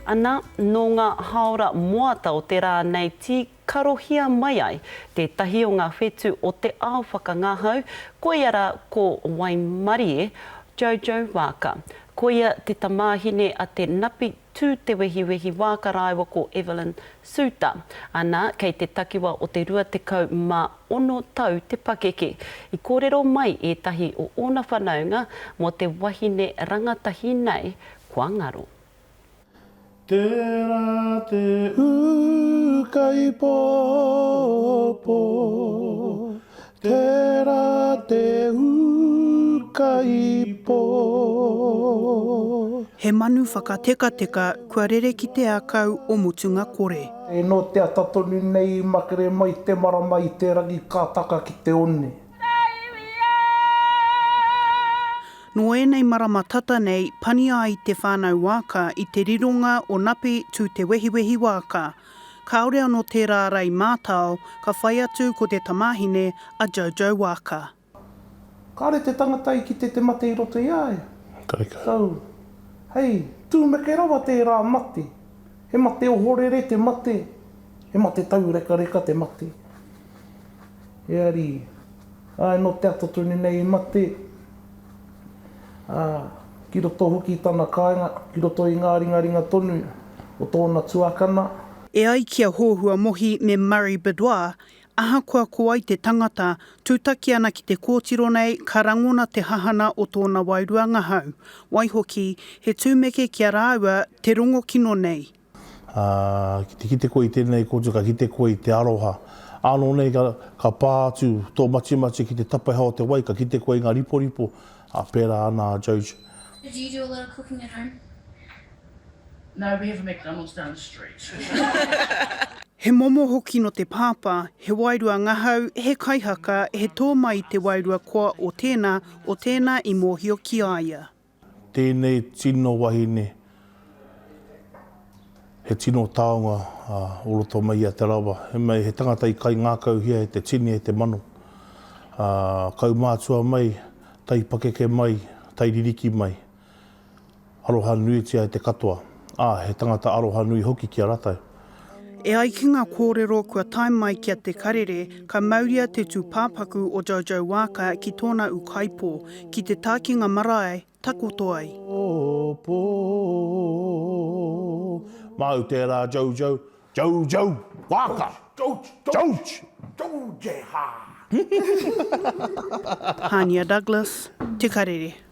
Ana, nō ngā hāora moata o te rā nei tīkarohia mai ai tētahi o ngā whetū o te ao whakangahau, koia rā ko Waimarie Jojo Waaka. Koia te tamāhine a te Napi Tūtewehiwehi Waaka rāua ko Evelyn Suta. Ana, kei te takiwa o te 26 tau te pakeke. I kōrero mai ētahi o ōna whanaunga mō te wahine rangatahi nei kua ngaro. Tērā te ūkaipō, tērā te ūkaipō. He manu whakatekateka kua rere ki te akau o Mutunga Kore. E nō te ata tonu nei i makere mai te marama i te rangi ka taka ki te one. Nō ēnei marama tata nei, pani ai te whānau Waaka i te rironga o Napi Tūtewehiwehi Waaka. Kāore anō tērā rei mātao, ka whai atu ko te tamāhine a Jojo Waaka. Kāore te tangata i kite te mate i roto i a ia. So, hei, tūmeke rawa tērā mate. He mate ohorere te mate, he mate taurekareka te mate. Heari, āe nō te ata tonu nei i mate, ā, ki roto hoki i tana kāinga, ki roto i ngā ringaringa tonu o tōna tuakana. E ai ki a Hohua Mohi me Murray Bidois, ahakoa ko ai te tangata, tūtaki ana ki te kōtiro nei ka rangona te hahana o tōna wairua ngahau. Waihoki, he tūmeke ki a rāua te rongo kino nei. Ā, ki te kite koe i tēnei kōtiro, ka kite koe i te aroha. Ānō nei ka, ka pā atu tō matimati ki te tapeha o te wai, ka kite koe i ngā riporipo, ā, pērā ana a Jojo. Do you do a lot of cooking at home? No, we have a McDonald's down the street. He momo hoki nō te pāpā, he wairua ngahau, he kaihaka, he tō mai i te wairua koa o tēnā, o tēnā i mōhio ki a ia. Tēnei tino wahine, he tino taonga o roto mai i a Te Arawa. He mea, he tangata i kaingākauhia e te tini, e te mano. Kaumātua mai, taipakeke mai, taiririki mai. Aroha nuitia e te katoa. Ā, he tangata aroha nui hoki ki a ratou. E ai ki ngā kōrero kua tae mai ki a Te Karere, ka mauria te tūpāpaku o Jojo Waaka ki tōna ūkaipō, ki te tākinga marae takoto ai. Pō, Māu tērā Jojo, Jojo Waaka! Jojo! Hānia Douglas, Te Karere.